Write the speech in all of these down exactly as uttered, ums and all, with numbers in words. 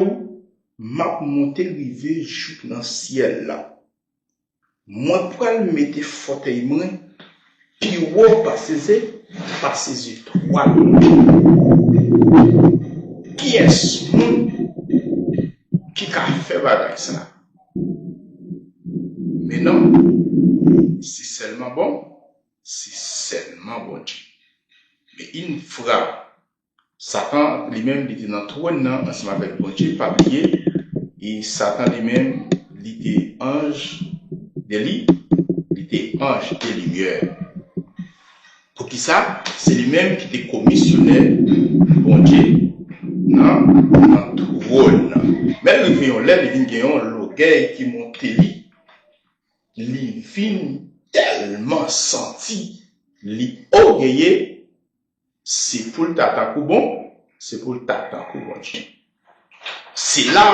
ou, m ap monte rive jouk nan syèl la. Mwen pral mete fòtèy mwen pi wo pase ze, pase zetwal. Kiyès moun ki ka fè bagay sa? Men non, se sèlman bon, se sèlman Bondye. Men yon fwa Satan, li menm, li te nan twòn nan ansanm avèk Bondye, pa bliye, e Satan li menm, li te anj de li, li te anj de limyè. Poukisa? Se li menm ki te komisyonè Bondye nan, nan twòn nan. Men rive yon lè, li vin gen yon lògèy ki monte li, li vin tèlman santi li ògeye, se pou l ta tankou bon, se pou l ta tankou Bondye. Se la,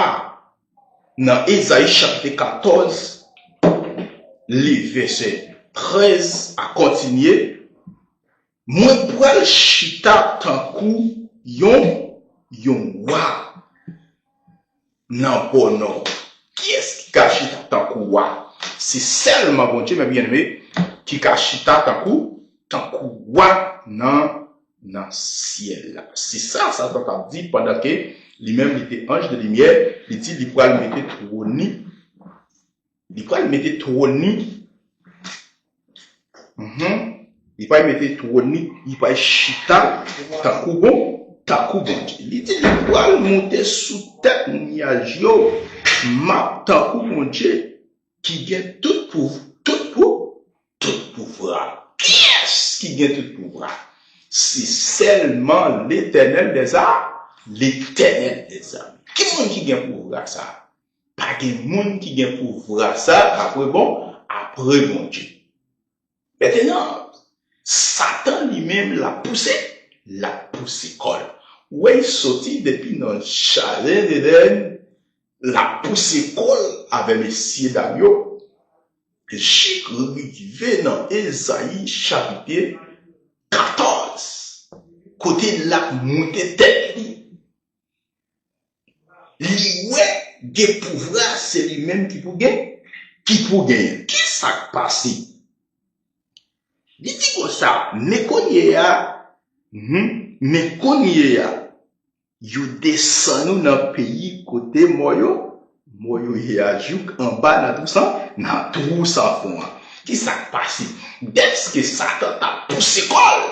nan Ezayi chapit katòz, li vèsè trèz a kontinye, mwen pral chita tankou yon, yon wa nan bò nò. Kiyès ki ka chita tankou wa? Se sèlman Bondye, men byeneme, ki ka chita tankou, tankou wa nan, nan syèl la. Se sa Satan t ap di pandan ke li menm li te anj de limyè, li di li pral mete twòn li, li pral mete twòn li Mhm. Li pral mete twòn li, li pral chita tankou bon, tankou Bondye. Li di li pral monte sou tèt nyaj yo, m ap tankou Bondye ki gen tout pou, tout pou, tout pouvwa. Kiyès ki gen tout pouvwa? Se sèlman Letènèl dèza, Letènèl dèzame. Ki moun ki gen pouvwa sa? Pa gen moun ki gen pouvwa sa apre bon, apre Bondye. Mentenan, Satan li menm l ap pouse, l ap pouse kò l. Ou wè, l soti depi nan jaden Edenn, l ap pouse kò l avè mesye dam yo, jik rive nan Ezayi chapit katòz, kote l ap moute tèt li. Li wè gen pouvwa, se li menm ki pou gen, ki pou genyen. Ki sa k pase? Li di konsa, men kounye a, mhm, men kounye a, yo desann ou nan peyi kote mò yo, mò yo ye a jouk anba nan twou san, nan twou san fon an. Ki sa k pase? Dèske Satan t ap pouse kò l,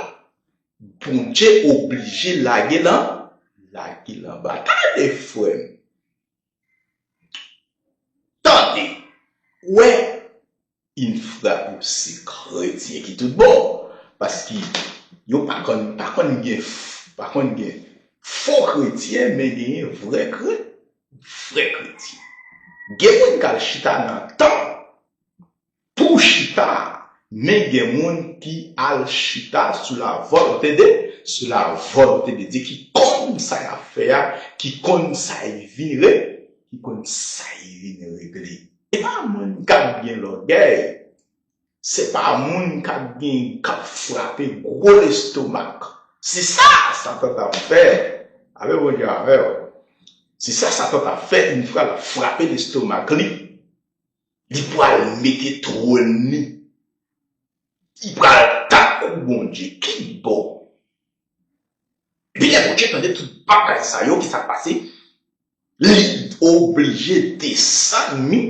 Bondye oblije lage l an, lage l anba. Tande, frè m. Tande. Ou wè, yon fwa ou se kretyen ki tout bon. Paske yo pa konn, pa konn gen, pa konn gen fo kretyen, men genyen vrè kre-, vrè kretyen. Gen moun k al chita nan tanp pou chita, men gen moun ki al chita sou la volonte de, sou la volonte de Dye, ki konn sa y ap fè a, ki konn sa y vin re-, ki konn sa y vin regle. Se pa moun k ap gen lògèy, se pa moun k ap gen, k ap frape gwo lestomak. Se sa Satan t ap fè avè Bondye avè w. Se sa Satan t ap fè, yon fwa l ap frape lestomak li. Li pral mete twòn li. Li pral tankou Bondye. Ki bò? Epi lè Bondye tande tout bagay sa yo, ki sa k pase? Li oblije desann mi,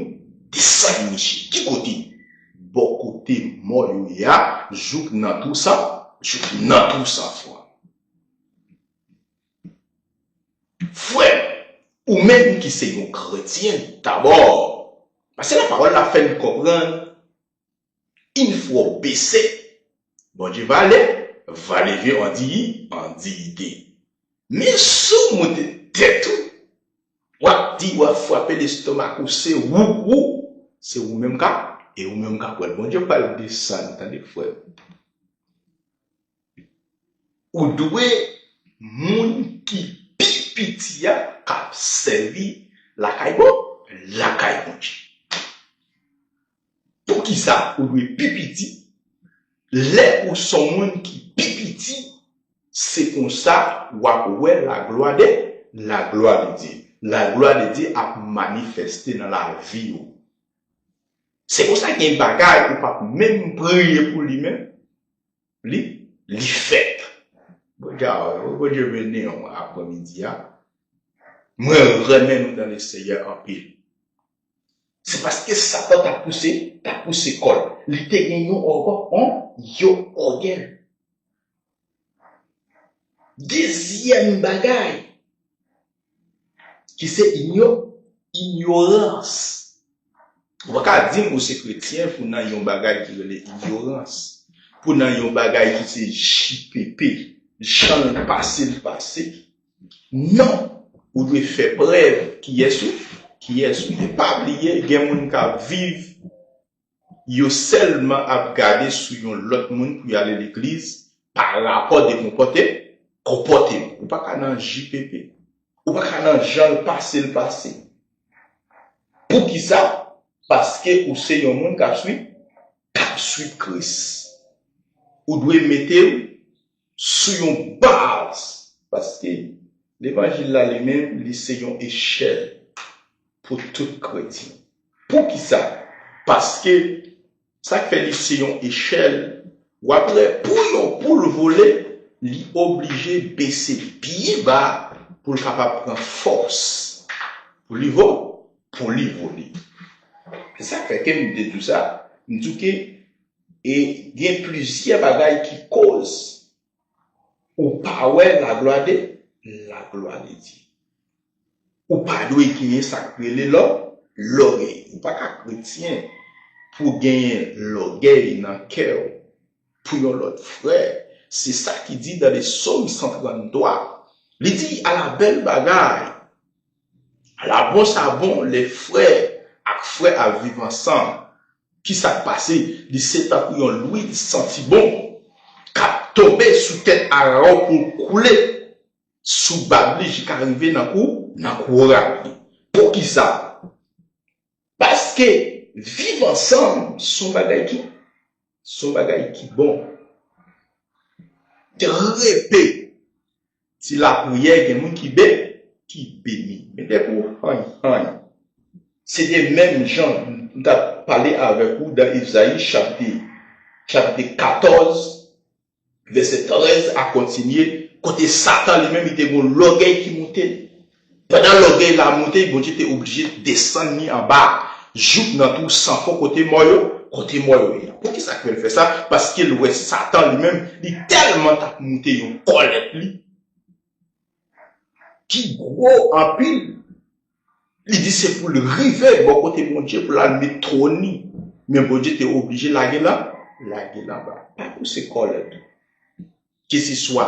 desann miche. Ki kote? Bò kote mò yo ye a, jouk nan twou san, jouk nan twou san fon. Frè m, ou menm ki se yon kretyen, dabò, paske lapawòl la fè n konprann, yon fwa w bese, Bondye va le-, va leve w an diyi-, an diyite. Men si w moute tèt ou, w ap di, w ap frape lestomak ou, se ou, ou, se ou menm k ap, e ou menm k ap wè l. Bondye pral desann, tande, frè m. Ou dwe moun ki pi piti a k ap sèvi lakay bon, lakay Bondye. Poukisa ou dwe pi piti? Lè ou s on moun ki pi piti, se konsa w ap wè laglwa de, laglwa de Dye. Laglwa de Dye ap manifeste nan lavi w. Se pou sa gen bagay ou p ap menm priye pou li menm, li, li fèt. Bondye, Bondye beni w aprèmidi a. Mwen renmen nou nan Lesenyè anpil. Se paske Satan t ap pouse, t ap pouse kò l. Li te gen yon ògè, yon, yon ògèy. Dezyèm bagay, ki se inyo, inyorans. Ou pa ka di m ou se kretyen pou nan yon bagay ki rele inyorans, pou nan yon bagay ki se J P P, jan l pase, l pase. Non, ou dwe fè prèv kiyès ou, kiyès ou ye. Pa bliye, gen moun k ap viv, yo sèlman ap gade sou yon lòt moun pou y ale legliz pa rapò de konpòte, konpòteman. Ou pa ka nan J P P. Ou pa ka nan jan l pase, l pase. Poukisa? Paske ou se yon moun k ap swiv, k ap swiv Kris. Ou dwe mete w sou yon baz. Paske levanjil la li menm, li se yon echèl pou tout kretyen. Poukisa? Paske sa k fè li se yon echèl, w ap wè pou yon poul vole, li oblije bese byen ba pou l kapab pran fòs pou li vo, pou li vole. Se sa k fè ke m te di w sa, m di w ke e gen plizyè bagay ki koz ou pa wè laglwa de, laglwa de Dye. Ou pa dwe genyen sa k rele lò, lògèy. Ou pa ka kretyen pou genyen lògèy nan kè w pou yon lòt frè. Se sa ki di nan le Sòm san tranntwa. Li di, ala bèl bagay, ala bon sa bon, lè frè ak frè ap viv ansanm. Ki sa k pase? Li se tankou yon lwil santi bon k ap tonbe sou tèt Arawon pou l koule sou bab li jika rive nan kou, nan koura li. Poukisa? Paske viv ansanm se yon bagay ki, se yon bagay ki bon. Trè byen. Ti lapriyè, gen moun ki be, ki beni. Men depi w anyen, anyen. Se de menm jan m t ap pale avèk ou dan Ezayi chapit, chapit katòz, vèsè trèz a kontinye, kote Satan li menm, li te gen yon lògèy ki moute l. Pandan lògèy la moute, Bondye te oblije desann li anba, jouk nan twou san fon kote mò yo, kote mò yo ye. Poukisa ke l fè sa? Paske l wè Satan li menm, li tèlman t ap moute yon kòlèt li, ki gwo anpil. Li di se pou l rive bò kote Bondye pou l al met twòn li. Men Bondye te oblije lage l an, lage l anba. Pa pouse kòlèt ou. Keseswa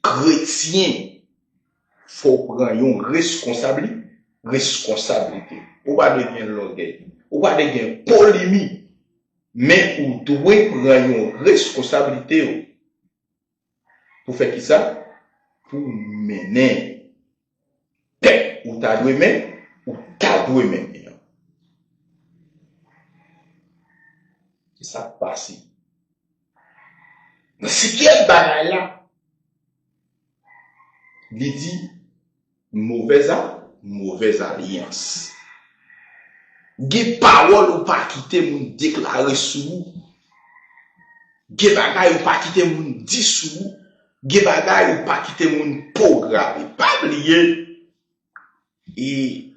kretyen, fò w pran yon reskonsabli, reskonsablite. Ou pa dwe gen lògèy. Ou pa dwe gen polemi. Men ou dwe pran yon reskonsablite w. Pou fè kisa? Pou mennen pèp ou ta dwe men, ou ta dwe mennen an. Se sa k pase. Nan senkyèm bagay la, li di, movèz a, movèz alyans. Gen pawòl ou pa kite moun deklare sou ou. Gen bagay ou pa kite moun di sou ou. Gen bagay ou pa kite moun pwograme. Pa bliye, e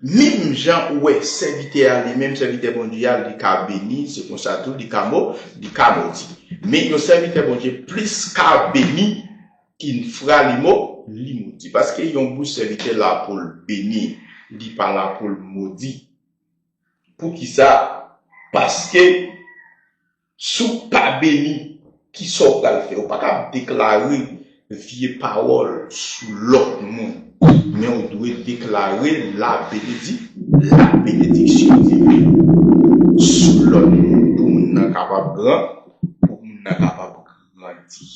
menm jan ou wè sèvitè a li menm, sèvitè Bondye a, li ka beni, se konsa tou, li ka mo, li ka modi. Men yon sèvitè Bondye plis ka beni, infra li mo, li modi. Paske yon bouch sèvitè la pou l beni, li pa la pou l modi. Poukisa? Paske si w pa beni, kisa w pral fè? Ou pa ka ap deklare vye pawòl sou lòt moun, men ou dwe deklare la benedi-, la benediksyon divin sou lòt moun, pou moun nan kapab gran, pou moun nan kapab grandi.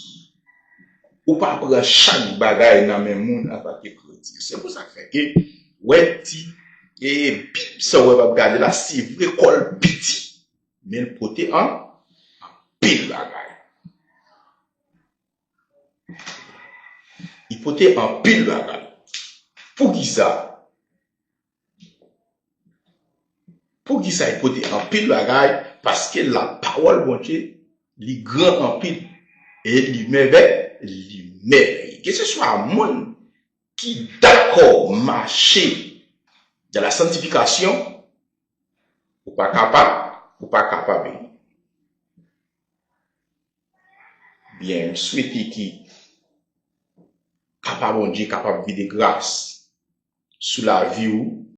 Ou pa pran chak bagay nan men moun antanke kretyen. Se pou sa k fè ke, wè ti, e, Bib sa w ap gade la, se vre kò l piti, men l pote an, anpil bagay. Li pote anpil bagay. Poukisa? Poukisa l pote anpil bagay? Paske lapawòl Bondye, li gran anpil. E li mèvèy, li mèvèy. Keseswa moun ki dakò mache dans la sanctification, ou pa kapab, ou pa kapab. Byen, m swete ke Papa Bondye kapab vide gras sou lavi w,